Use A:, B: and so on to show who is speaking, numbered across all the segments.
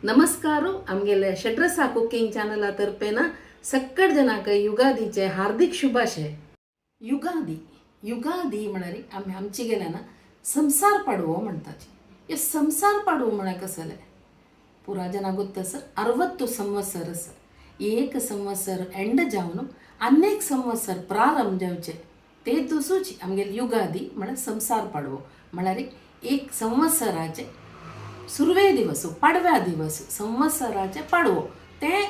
A: नमस्कार आमगेले षड्रसा कुकिंग चॅनला तर्फेन सक्कड जनाक युगादीचे हार्दिक शुभाशय. युगादी युगादी म्हळ्यार आमी आमचे गेल्यान संसार पाडवो म्हणटाची. हे संसार पाडवो म्हळ्यार कसलें पुरा जना ಗೊತ್ತ सर? 60 संवत्सर सर. एक संवत्सर एंड जावन अनेक संवत्सर प्रारंभ जावचे ते दिसूच आमगेले युगादी म्हळ्यार संसार पाडवो म्हळ्यार एक संवत्सराचे सुरवे दिवस, पाडव्या दिवस, संवत्सराचे पाडवो. ते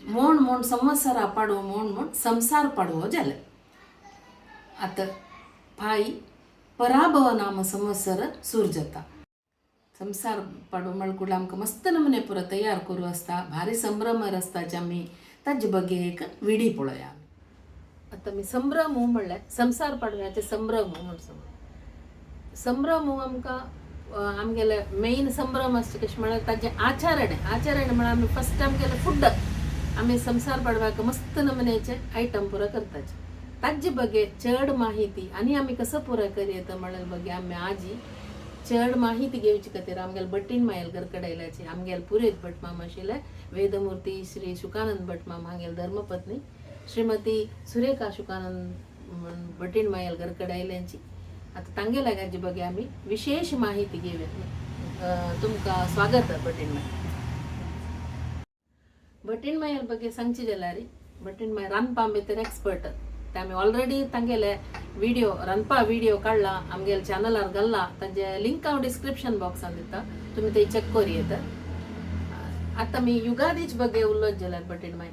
A: म्हण म्हण संवत्सरा पाडवो म्हण म्हण संसार पाडवो जालें. आतां पाई पराभव नाम संवत्सर सुरू जाता. संसार पाडवो म्हळ्यार आमकां मस्त नमुने पुरो तयार करूं आसता, भारी संभ्रमार आसताचे आमी. ताजे बगे एक विडी पळोवया. आतां आमी संभ्रम म्हणल्यार संसार पाडव्याचे संभ्रम म्हूण समज. संभ्रम आमकां आमगेले मेन संभ्रम आसचे कशें म्हळ्यार ताजें आचरण. आचरण म्हळ्यार आमी फस्ट आमगेले फूड. आमी संसार पाडव्याक मस्त नमुन्याचे आयटम पुरो करताचे. ताजे बगे चड माहिती आनी आमी कसो पुरो करयता म्हळ्यार बगे आमी आजी चड माहिती घेवची खातीर आमगेले भट्टीण मायल घरकडे आमगेले पुरेत भट माम आशिल्ले वेदमूर्ती श्री शुकानंद भट माम हांगेले धर्मपत्नी श्रीमती सुरेखा शुकानंद भटीण मायल घरकडे आयल्यांची. आतां तांगेल्या गाजी बगे आमी विशेष माहिती घेवया. तुमकां स्वागत भटीण माय. भटीण मायल बगे सांगची जाल्यार भटीण माय रांदपा भितर एक्सपर्ट. ते आमी ऑलरेडी तांगेले विडियो, रांदपा विडियो काडला, आमगेले चॅनलार घाल्ला. ताजे लिंक हांव डिस्क्रिप्शन बॉक्सान दिता, तुमी ते चॅक करी येता. आतां आमी युगादीच बगे उलोत जाल्यार भटीण माय,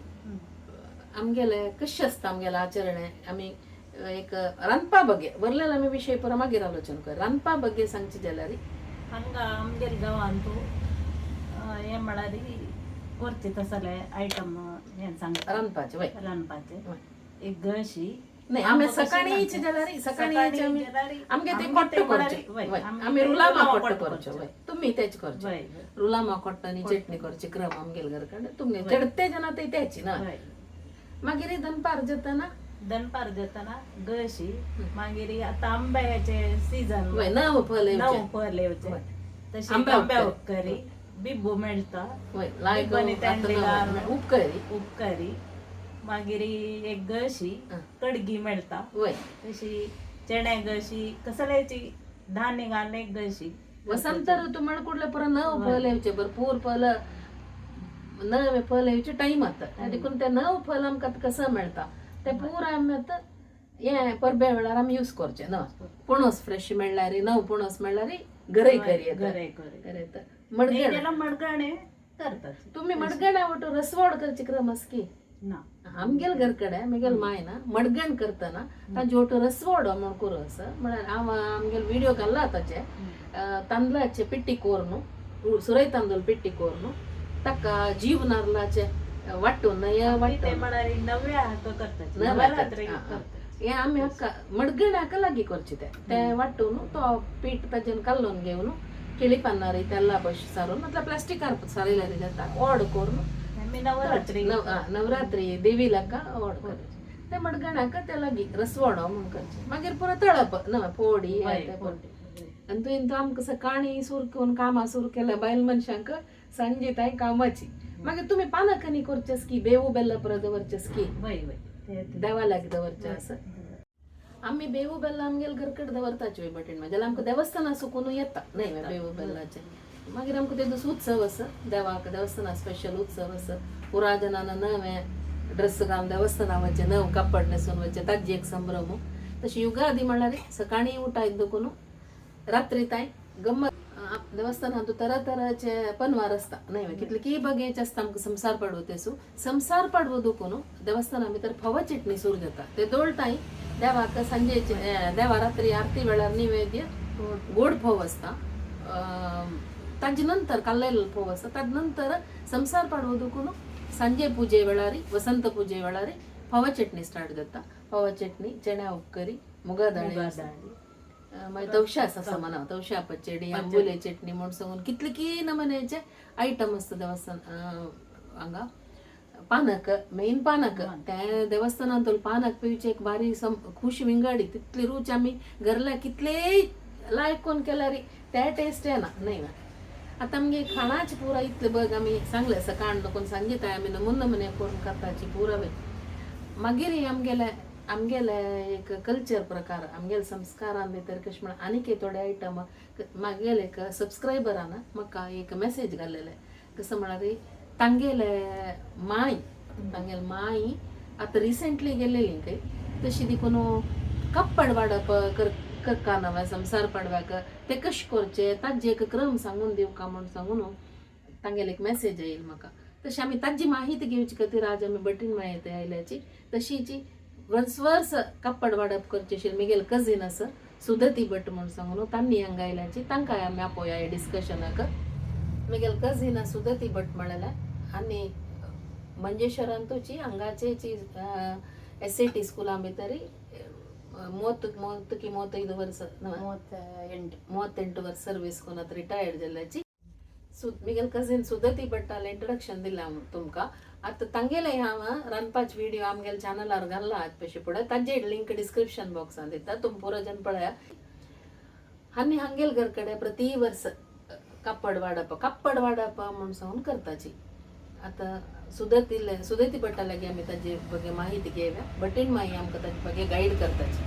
A: आमगेले कशें आसता आमगेलें आचरण? आमी एक रांदपा बगे वरलेले आमी विशय पुरो मागीर आलोचन कर. रांदपा बगे सांगची जाल्यार
B: हांगा आमगेले गांवांत हें म्हळ्यार करचे तसले आयटम हें सांगता.
A: रांदपाचे वय.
B: रांदपाचे एक गळशी.
A: नाही, आमी सकाळी जाल्यार सकाळी आमी आमगे ते कोट्ट करचे. आमी रुलामा कोट्ट करचे. वय, तुमी तेच करचे. रुलामा कोट्ट आनी चटणी करची क्रम आमगेले घर कडेन. तुमगे चडते जना ते त्याची ना. मागीर दनपार जाताना?
B: दनपार जाताना गळशी. मागीर आतां आंब्याचे सीजन.
A: वय, नव फल.
B: नव फल येवचे तशें आंब्या उपकरी, बिब्बो मेळटा.
A: वय, लायक उपकरी.
B: उपकरी. मागीर एक गळशी, कडगी मेळटा. तशी चण्या गळशी, कसल्याची धान्य घालून एक गळशी.
A: वसंत ऋतू म्हण कुडले पुरो नव फल येवचे, भरपूर फल, नवे फल येवचे टायम आतां. देखून ते नव फल आमकां कसं मेळटा ते पुरा आमी आतां हे परबे वेळार आमी यूज करचे. नव पणस फ्रेश मेळ्ळ्यार, नव पणस मेळ्ळ्यार गरय करी.
B: गरय करी.
A: मडगण
B: मडगणे करतात.
A: तुम्ही मडगण्या वटू रसवाड करची क्रम आसकी?
B: ना.
A: आमगेल घरकडे म्हगेल माय ना मडगण करतना ताजे वटू रसवाडो म्हण करू आसा. म्हळ्यार हांव आमगेल विडियो घाल्ला ताचे. तांदळाचे पिट्टी कोरून, सुरय तांदूळ पिट्टी कोरून, ताका जीव नारलाचे वांटून वांटून
B: नव्या करतात.
A: हे आमी हाका मडगण्याक लागीं करचे. ते ते वांटून तो पीठ ताजेन कालोवन घेवन केळी पानार तेल्ला बश सारून, मतलब प्लास्टिकार सारयल्यार जाता, ओड करून.
B: नवरात्री.
A: नवरात्री देवी लाका ओड करचे ते मडगणाक ते लागीं रसवाडो म्हूण करचे. मागीर पुरो तळप ना पोडी. आनी तुवें तो आमकां सकाळीं सुरू करून कामां सुरू केल्या बायल मनशांक सांजे तांय कामाची. मागीर तुमी पानां कनी करचेस की बेवू बेल्ला पुरो दवरचेस की देवा लागीं दवरचें आसा. आमी बेवू बेल्ला आमगेले घरकड दवरताची बटेन जाल्यार आमकां देवस्थाना सुकून येता न्हय बेवू बेल्लाचे. मागीर आमकां ते दीस उत्सव आसा देवाक, देवस्थाना स्पेशल उत्सव आसा. पुरा जनान नवे ड्रेस घालून देवस्थाना वचचें, नव कापड न्हेसून वचचें, ताजी एक संभ्रम. तशें युगादी म्हळ्यार सकाळीं उठायत देखून रात्री तांय गम्मत. देवस्थानांत तरातराचे पनवार आसता न्हय, कितले की बगेचे आसता. आमकां संसार पाडवो तेसू संसार पाडवो देखून देवस्थाना भितर फव चटणी सुरू जाता. ते दोळटाय देवाक सांजेचे देवा रात्री आरती वेळार निवेद्य गोड फोव आसता. ताजे नंतर काल्लेलो फोव आसता. ताजे नंतर संसार पाडवो देखून सांजे पुजे वेळार, वसंत पुजे वेळार फव चटणी स्टार्ट जाता. फव चटणी, चण्या उपकरी, मुगा दाळी, मागीर तवशा आसा सामाना, तवशा पचडी, आंबुले चटणी म्हूण सांगून कितले की नमुन्याचे आयटम आसता देवस्थान हांगा. पानक मेन, पानक त्या देवस्थानांत पानक पिवचे एक बारी खुश विंगडी. तितली रूच आमी घरल्या कितलेय लायक कोण केल्यार ते टेस्ट येना न्हय. आतां आमगे खाणाची पुरा इतले बघ आमी सांगले सकाळ लोकून सांगिताय आमी नमुन नमुने करून करताची पुरा मागीर आमगेले आमगेले एक कल्चर प्रकार आमगेले संस्कारान भितर कशें म्हण आनीक एक थोडे आयटम. मागेले एक सबस्क्रायबरान म्हाका एक मेसेज घाल्लेले, कसो म्हळ्यार तांगेले माय, तांगेले माय आतां रिसेंटली गेल्लेली खंय, तशी देखून कप्पड वाडप कर करका नवे संवसार पाडव्याक ते कशें करचे ताजे एक क्रम सांगून दिवका म्हूण सांगून तांगेले एक मेसेज येयल म्हाका. तशी आमी ताजी माहिती घेवची खातीर आज आमी बटीन मायते आयल्याची. तशीची वर्स वर्स कापड वाडप करचे आशिल्ले म्हगेले कजीन आसा सुदती भट म्हूण सांगून, तांणी हांगा आयल्याची, तांकां आमी आपोवया ह्या डिस्कशनाक. म्हगेले कजीन सुदती भट म्हणलें आनी मंजेश्वरांतूची हांगाचेची SAT स्कुलां भितरी 30 की 35 वर्स,
C: 38.
A: 38 वर्स सर्वीस करून आतां रिटायर्ड जाल्ल्याची म्हगेले कजीन सुदती भट्टाले इंट्रोडक्शन दिलां तुमकां. आतां तांगेले हांव रांदपाचे व्हिडियो आमगेले चॅनलार घाल्ला आज पयशे फुडें, तांचे लिंक डिस्क्रिप्शन बॉक्सान दिता, तुमी पुरो जन पळया. आनी हांगेल घर कडेन प्रति वर्स कापड वाडप, कापड वाडप म्हूण सांगून करताची. आतां सुदती सुदती भट्टा लागीं आमी ताजे बगे माहिती घेवया. बटीण माई आमकां ताजे बगे गायड करताची.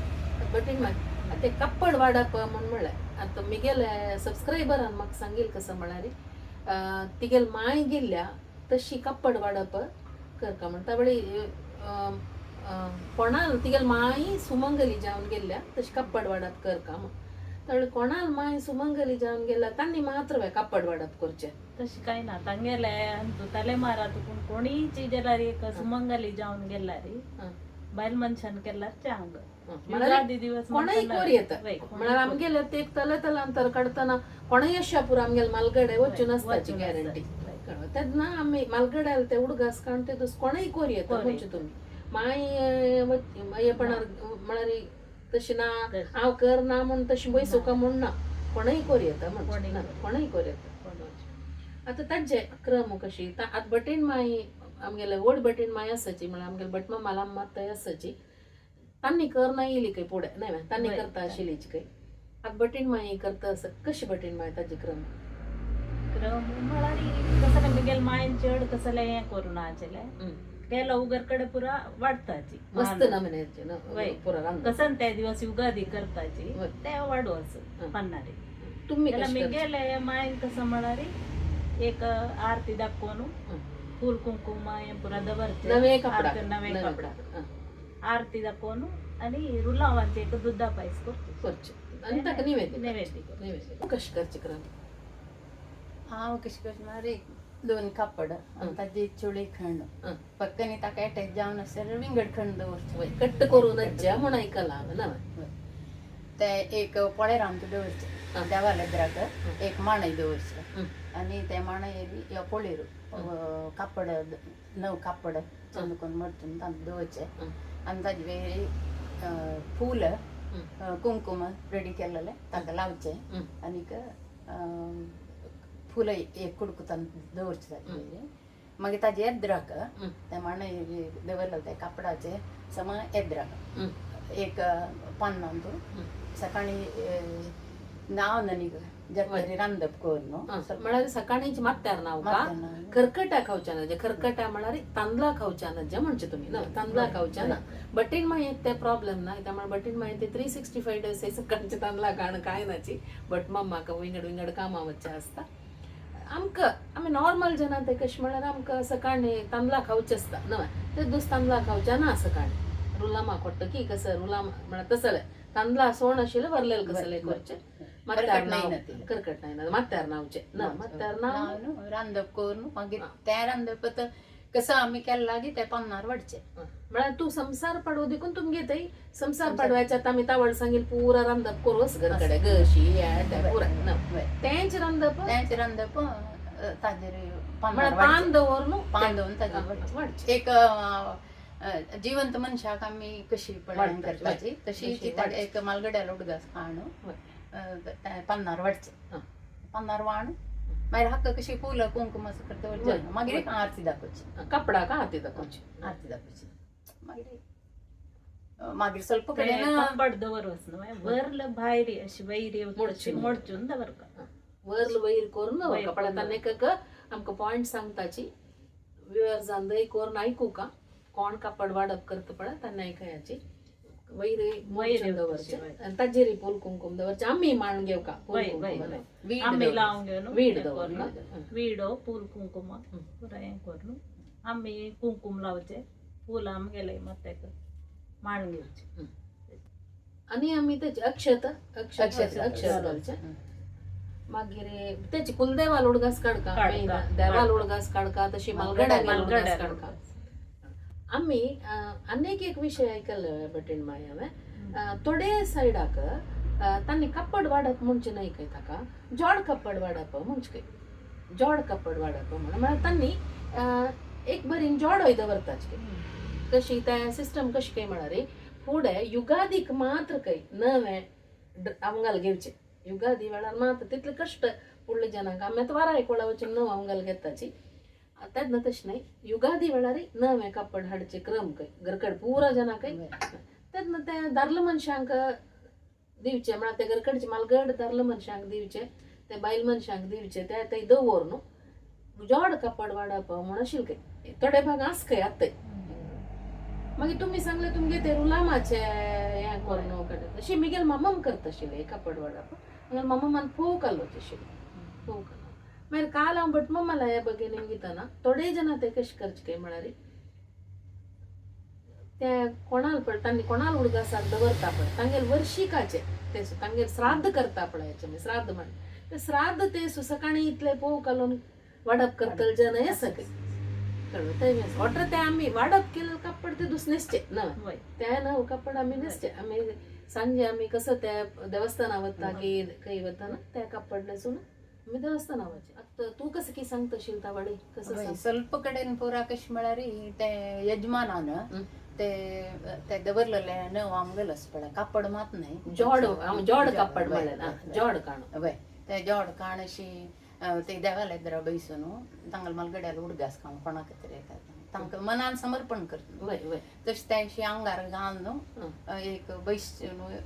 A: बटीण माई, आतां ते कापड वाडप म्हूण म्हणलें, आतां म्हगेले सबस्क्रायबरान म्हाका सांगील कसो म्हळ्यार तिगेल माय गेल्ल्या तशी कापड वाडप करका म्हणटा वेळी कोणाल तिगेल माय सुमंगली जावन गेल्ल्या तशी कापड वाडप करका म्हूण. त्यावेळी कोणाल माय सुमंगली जावन गेल्या तांणी मात्र वे कापड वाडप करचें?
B: तशी काय ना, तांगेले अंतू तलेमारात पूण कोणीची जाल्यार एक सुमंगली जावन गेल्यार बायल मनशान केल्यार चांग.
A: म्हळ्यार
B: युगादी दिवस
A: कोणाय
B: म्हणटल्यार
A: कोर येता.
B: वय, कोणूय
A: म्हळ्यार आमगेले ते एक तले तलांतर काडटना कोणाय अशा पुरो आमगेले मालगडे वचून आसताची
B: वचून
A: गॅरंटी.
B: आसताची.
A: कळ्ळें? तेन्ना आमी मालगड्यार ते उडगास काडून ते दुस कोणाय कोर येता.
B: कोर
A: म्हणचे तुमी माय येपणार म्हळ्यार तशी ना,
B: तशी.
A: हांव कर ना म्हूण तशी बयसुका म्हूण ना, कोणय कोर येता म्हणजे
B: कोणूय
A: ना,
B: कोर.
A: कोणय कोर येता. आतां ताजे क्रम कशी आतां बटीण माई आमगेले व्हड बटीण माय आसाची, म्हळ्यार आमगेले भटमामा मालाम्मा थंय आसाची, तांणी कर ना येयली खंय फुडें न्हय तांणी
B: वय,
A: करता आशिल्लीच खंय. आतां बटीण माई करता आसा, कशी बटीण माय ताजी क्रम?
B: क्रम म्हळ्यार कसलें मिगेल मायन चड कसलें हें करून आशिल्लें केलो उगर कडे पुरा वाडताची.
A: मस्त नमुन्याचे ना
B: वय.
A: पुरा रांदप.
B: कसन त्या दिवस युगादी करताची
A: वय.
B: ते वाडू असो पन्नारी.
A: तुमी
B: जाल्यार
A: कशें करचे?
B: मिगेले मायन कसं म्हळ्यार एक आरती दाखोवन फूल कुंकुम हें पुरा दवरचें.
A: नवे कपडा.
B: आरती नवे
A: नवे
B: कपडा.
A: कपडा.
B: आरती दाखोवन आनी रुलावांचे एक दुधा पायस करचे.
A: करचे आनी ताका निवेद्य.
B: नैवेद्य करचें.
A: निवेद्य. तूं कशें करचें क्रम?
C: हांव कशें करता म्हळ्यार एक दोन कापड आनी ताजी चोळी खंड पक्कनी ताका एटॅच जावन आसल्यार विंगड खंड दवरचें.
A: वय, कट्ट करून ज्या म्हूण आयकलां हांवें ना.
C: ते एक पोळेर आमकां दवरचें देवा लेदराक एक माणय दवरचें आनी ते माणय बी ह्या पोळेर कापड नव कापड चंद करून मडचून तांकां दवरचें आनी ताजे वयर फूल कुंकुम रेडी केलेलें ताका लावचें आनीक फुलां एक कुडको तांकां दवरचें ताजे वयर. मागीर ताजे येद्राक ते माणय दवरलें ते कापडाचे समा येद्राक एक पान्नांतू सकाळी नाव न्ही जातरी रांदप कर न्हू.
A: म्हळ्यार सकाळीच मात्यार नाव का
C: मात्यार नाव.
A: खरकटा खावच्या ना, जे खरकटा म्हळ्यार तांदळा खावच्या ना जे म्हणचे तुमी ना, तांदळा खावच्या ना. बटीन मागीर ते प्रॉब्लेम ना, त्यामुळे बटीन मागीर ते 365 डेज सकाळचे तांदळा खाण काय नाची. बट मम्माक विंगड विंगड कामां वचचें आसता. आमकां आमी नॉर्मल जना ते कशें म्हळ्यार आमकां सकाळी तांदळा खावचें आसता न्हय, ते दीस तांदळा खावचे ना. सकाळी रुलामा कोट्ट की कसं रुलामा म्हळ्यार तसलें तांदळा सोण आशिल्लें वरलेलें कसलें करचें मात्यार
C: करकट
A: नाव.
C: नाही ना.
A: करकट नाही ना, मात्यार नावचें ना, मात्यार नाव.
C: नाव न्हू रांदप करून मागीर तें रांदप तर कसं आमी केल्लां लागीं तें पन्नार वाडचें.
A: म्हळ्यार तूं संसार पाडवो देखून तुमगे थंय संसार पाडव्याच्या आतां आमी तावळ सांगील पुरा रांदप करूस घरकडे गशी हे ते पुरा ना तेंच रांदप.
C: तेंच रांदप ताजेर
A: म्हळ्यार
C: पन्नार
A: पान
C: वाडचें.
A: दवर न्हू.
C: पान दवरून ताजेर वाडचें.
A: वाडचें.
C: एक जिवंत मनशाक आमी कशी पळय
A: वाडटात,
C: करपाची
A: वय.
C: तशी
A: तशी
C: ती ताका
A: वाडची.
C: एक मालगड्यालो उडगास खाण
A: वय.
C: पन्नार वाडचें. पन्नार वाण मागीर हाका कशी फुलां कुंकुम असं करता
A: वय.
C: मागीर एक आरती दाखोवची.
A: कपडा का हाती दाखोवची.
C: आरती दाखोवची मागीर मागीर ಸ್ವಲ್ಪ
B: ते
C: कडेन
B: कापड दवरच न्हय वरलं भायर अशी वैरी
A: मोडची.
B: मोडचून दवरका.
A: वर्ल वयर करून
B: वयर
A: दवरका पळय
B: करून
A: तान्ने एक आमकां पॉयंट सांगताची व्युअर्सान दय करून आयकूका कोण कापड वाडप करता पळय तान्ने आयकयाची वयर
B: वयर
A: दवरचे आनी ताजेर फूल कुंकूम दवरचे आमी मांड घेवका फूल
B: वय, वय,
A: कुंकूम
B: वय.
C: वीड
B: आमी
C: दवरचें.
B: लावन घेवन
A: वीड
B: हें
A: दवरना.
B: करून, विडो फूल कुंकुम पुराय हें करून आमी कुंकूम लावचें फूल आमगेले मात्याक मांड घेवचे.
A: आनी आमी तेचे अक्षत अक्षत
C: अक्षत
A: अक्षत घालचे. मागीर तेचे कुलदेवाल उडगास काडका
B: काडका,
A: मेन देवाल
B: काडका.
A: उडगास काडका तशी मालगड्याक उडगास
B: मालगड्याक
A: काडका. आमी आनीक एक विशय आयकल्ले बटेन माय हांवें थोडे सायडाक तांणी कापड वाडप म्हणचे न्हय खंय ताका जोड कापड वाडप म्हणचे खंय जोड कापड वाडप म्हणून म्हळ्यार तांणी एक बरीन जोडोय दवरताच खंय कशी त्या सिस्टम कशी काय म्हळ्यार फुडें युगादीक मात्र खंय नवें अवंगाल घेवचें युगादी वेळार मात्र तितले कश्ट फुडले जनांक आमी आतां वारा एकोळा वचून नव अवंगाल घेताची तेन्ना तशें न्हय युगादी वेळार नवें कापड हाडचें क्रम खंय घरकड पुरा जनांक तेन्ना ते दारले मनशांक दिवचें म्हळ्यार ते घरकडचे मालगड दारले मनशांक दिवचें ते बायल मनशांक दिवचें ते ते दवर न्हू जोड कापड वाडप म्हूण आशिल्लें खंय थोडे भाग आस खंय आतां मागीर तुमी सांगले तुमगे ते रुलामाचे हें करून काडटा तशें मिगेल मामाम करता आशिल्लें कापड वाडप मागीर मामामान फोव कालोवचें आशिल्लें फोव कालो. मागीर काल हांव भट मामाला ह्या बगेन घेतना थोडे जाणां ते कशें करचें काय म्हळ्यार ते कोणाल पळय तांणी कोणाल उडगासाक दवरता पळय तांगेर वर्षिकाचे ते तांगेर श्राद्ध करता पळय हेचे श्राद्ध म्हण ते श्राद्ध ते सकाळी इतले पोव कालोवन वाडप करतले जन हे सगळे कळ्ळें ते ऑर्डर ते आमी वाडप केलें कापड ते दुसरेचें नवें
B: वय
A: ते नव कापड आमी न्हेसचे आमी सांजे आमी कसं त्या देवस्थाना वता की खंय वता ना त्या कापड न्हेसून आमी देवस्थाना वचचें. आतां तूं कसं की सांगता शिलतावाडी कसं
C: वय,
A: सांग
C: ಸ್ವಲ್ಪ ಕಡೆನ್ ಪೂರ ಕಶ್ म्हळ्यार ते यजमानान ते ते दवरलेले नव आमगेलो पळय कापड मात न्हय
A: जोड जोड कापड
C: वय,
A: म्हळ्यार
C: वय,
A: जोड काणू
C: वय ते जोड काण अशी ते देवाला येद्रा बैसून तांगल मलगड्याला उडगास काण कोणाक तरी तांकां मनान समर्पण करता
A: वय वय
C: तशें ते अशी आंगार घालून न्हू एक बैस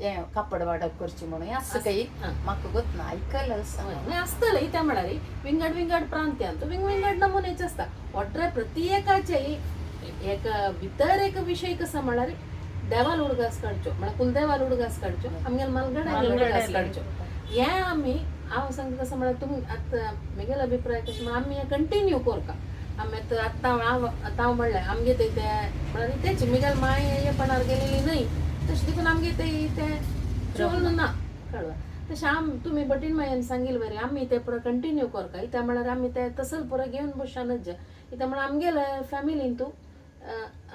C: हें कापड वाडप करची म्हणून असं काही म्हाका गोत ना आयकलें आसा.
A: वय, आसतलें इत्या म्हळ्यार विंगड विंगड प्रांत्यांत विंगड विंगड नमुनेचे आसता ऑर्डर प्रत्येकाचे एक भितर एक विशय कसो म्हळ्यार देवाल उडगास काडच्यो म्हळ्यार कुलदेवाल उडगास काडच्यो आमगेल मालगड्याक उडगास काडच्यो हें आमी हांव सांगता कसो म्हळ्यार तुमी आतां म्हगेलो अभिप्राय कशें म्हळ्यार आमी हें कंटिन्यू करता आमी आतां आतां हांव आतां हांव म्हणलें आमगे ते म्हळ्यार तेच म्हगेल माय हेपणार गेलेली न्हय तशें देखून आमगे ते तें चोल ना कळ्ळें तशें आम तुमी बटीन मायन सांगिल्लें बरें आमी तें पुरो कंटिन्यू करता कित्याक म्हळ्यार आमी तें तसल पुरो घेवन बसशानच कित्याक म्हळ्यार आमगेले फॅमिलीन तूं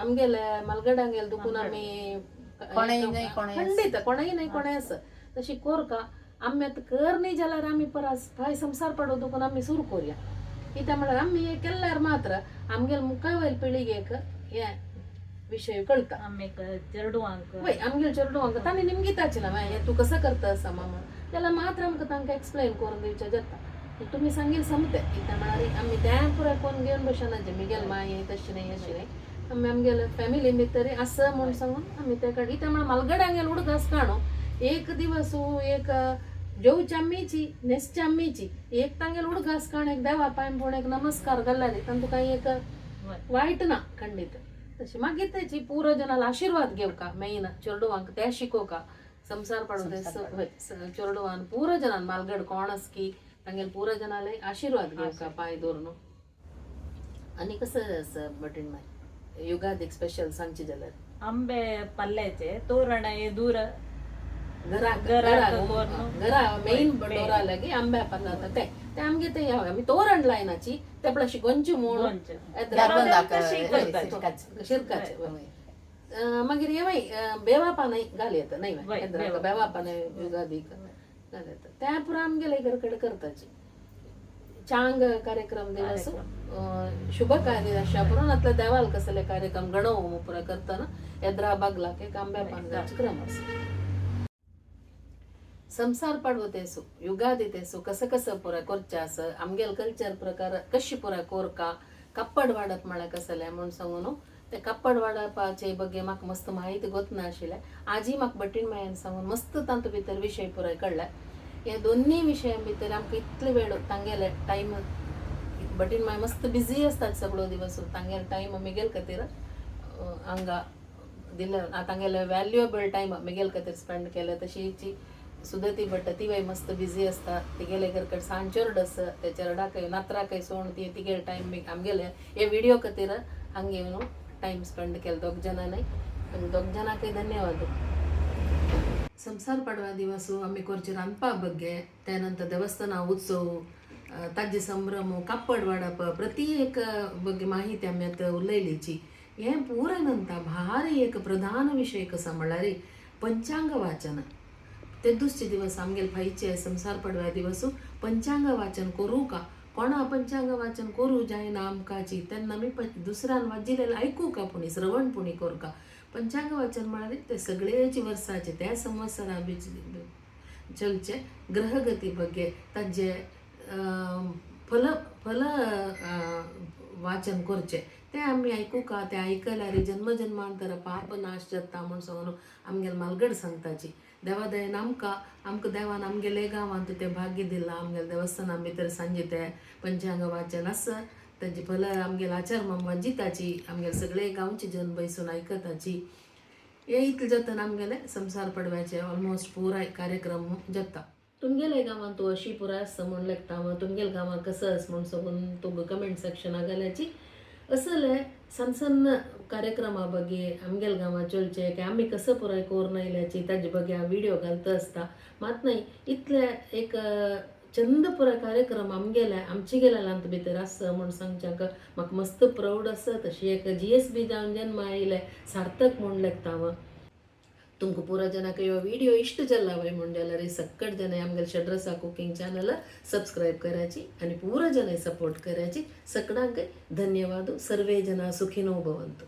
A: आमगेले मालगडांगेल दुखून आमी
C: कोणेय न्हय कोणेय आसा.
A: खंडीत कोणेय न्हय कोणेय आसा तशी कोरका आमी आतां कर न्ही जाल्यार आमी परस भाय संवसार पडो दुखून आमी सुरू करुया कित्याक म्हळ्यार आमी हें केल्यार मात्र आमगेले मुखावयले पिळगेक हें विशय कळटा.
B: आमी चेडवांक
A: वय आमगेले चेडवांक तांणी निमगिताचें ना हें तूं कसो करता आसा मामा जाल्यार मात्र आमकां तांकां एक्सप्लेन करून दिवचें जाता. तुमी सांगील समते कित्याक म्हळ्यार आमी तें पुराय कोण घेवन बसना मिगेल माय तशें न्हय अशें न्हय आमी आमगेले फॅमिली भितर आसा म्हूण सांगून आमी ते काड कित्याक म्हळ्यार मालगड्यांगेल उडगास काणू एक दिवस एक जेवच्या आमीची न्हेसच्या आमीची एक तांगेल उडगास काण एक देवा पांय पळोवन एक नमस्कार घालल्यार तांकां कांय एक वायट ना खंडीत. तशें मागीर तेची पुरो जनाल आशिर्वाद घेवका मेन चेडवांक ते शिकोवका संवसार पाडूं ते चेडवान पुरो जनान मालगड कोण आस की तांगेले पुरो जनाले आशिर्वाद घेवका पांय दवरून. आनी कसं आसा बटीण माय युगादीक स्पेशल सांगचें जाल्यार
B: आंबे पल्ल्याचे तोरण हे दूर
A: घराक
B: घराक
A: घरा मेन डोरा लागी आंब्या पल्ला ते ते आमगे ते आमी तोरण लायनाची ते पळय अशी गोंची म्हूण शिरकाचे मागीर हे बेवा पानाय घाल येता न्हय बेवा पानाय युगादीक घाल येता त्या पुरा आमगेले घरकडे करताची चांग कार्यक्रम दिवस शुभ कार्य अशा पुरा नातले देवाल कसले कार्यक्रम गणव पुरा करताना एद्रा बागलाक एक आंब्या पान घालचे क्रम आसा. संसार पाडवो तेसू युगादी तेसू कसं कसं पुरा करचें आसा आमगेल कल्चर प्रकार कशी पुरा कोरका कापड वाडप म्हळ्यार कसलें म्हूण सांगू न्हू ते कापड वाडपाचे बगे म्हाका मस्त म्हायती गोत नाशिल्लें आजी म्हाका बटीण मायान सांगून मस्त तातूंत भितर विशय पुराय कळ्ळें. हे दोन्ही विशयां भितर आमकां इतले वेळ तांगेले टायम भटीण माय मस्त बिजी आसतात सगळो दिवस, तांगेले टायम मिगेल खातीर हांगा दिले, तांगेले व्हॅल्युएबल टायम मिगेल खातीर स्पेंड केले. तशीची सुदती भट तिवय मस्त बिजी आसता, तिगेले घरकड सांजचोरड आसा, ते चेरडाकय नात्राकय सोण ती तिगेले टायम आमगेले हे व्हिडिओ खातीर हांगा येवन टायम स्पेंड केलो दोग जाणांनी. दोग जाणांकय धन्यवाद. संसार पाडव्या दिवस आमी करचे रांदपा ಬಗ್ಗೆ, त्यानंतर देवस्थाना उत्सव, ताजे संभ्रम, कापड वाडप, प्रति एक ಬಗ್ಗೆ माहिती आमी आतां उलयलीची. हें पुराय नंतर भारी एक प्रधान विशय कसो म्हणल्यार पंचांग वाचन. ते दुसरे दिवस आमगेले फायचे संसार पाडव्या दिवस पंचांग वाचन करूं का कोणा पंचांग वाचन करूं जायना आमकांची, तेन्ना आमी दुसऱ्यान वाजिल्लें आयकूं का पुणी श्रवण पुणी करूं का. पंचांग वाचन म्हळ्यार ते सगळेच वर्साचे त्या संवत्सरा चलचे ग्रहगती ಬಗ್ಗೆ ताजे फल फल वाचन करचे ते आमी आयकुका. ते आयकल्यार जन्म जन्मांतर पाप नाश जाता म्हूण सांगून आमगेले मालगड सांगताची. देवा दयेन आमकां आमकां देवान आमगेले गांवांत तें भाग्य दिलां. आमगेले देवस्थाना भितर सांजे ते पंचांग वाचन आसा, तांचे फल आमगेले आचार माम वाजिताची, आमगेले सगळे गांवचे जन बैसून आयकताची. हे इतलें जातना आमगेले संसार पडव्याचे ऑलमोस्ट पुराय कार्यक्रम जाता. तुमगेले गांवांत तूं अशी पुराय आसता म्हूण लेखता, वा तुमगेले गांवांत कसो आसा म्हूण सगून तुका कमेंट सेक्शनाक घाल्याची. असले सण सण कार्यक्रमा ಬಗ್ಗೆ आमगेले गांवांत चलचे की आमी कसो पुराय करून आयल्याची ताजे ಬಗ್ಗೆ हांव व्हिडियो घालता आसता. मात न्हय इतले एक चंद पुराय कार्यक्रम आमगेले आमचे गेल्या भितर आसा म्हूण सांगच्याक म्हाका मस्त प्रावड आसा. तशी एक GSB जावन जन्म आयले सार्थक म्हूण लेखता हांव. तुमकां पुरा जनाक ह्यो व्हिडियो इश्ट जाला वय म्हूण जाल्यार सक्कट जनां आमगेले षड्रसा कुकिंग चॅनल सबस्क्रायब करायची आनी पुरा जनां सपोर्ट करायची. सगळ्यांक धन्यवाद. सर्वे जना सुखिनो भवन्तु.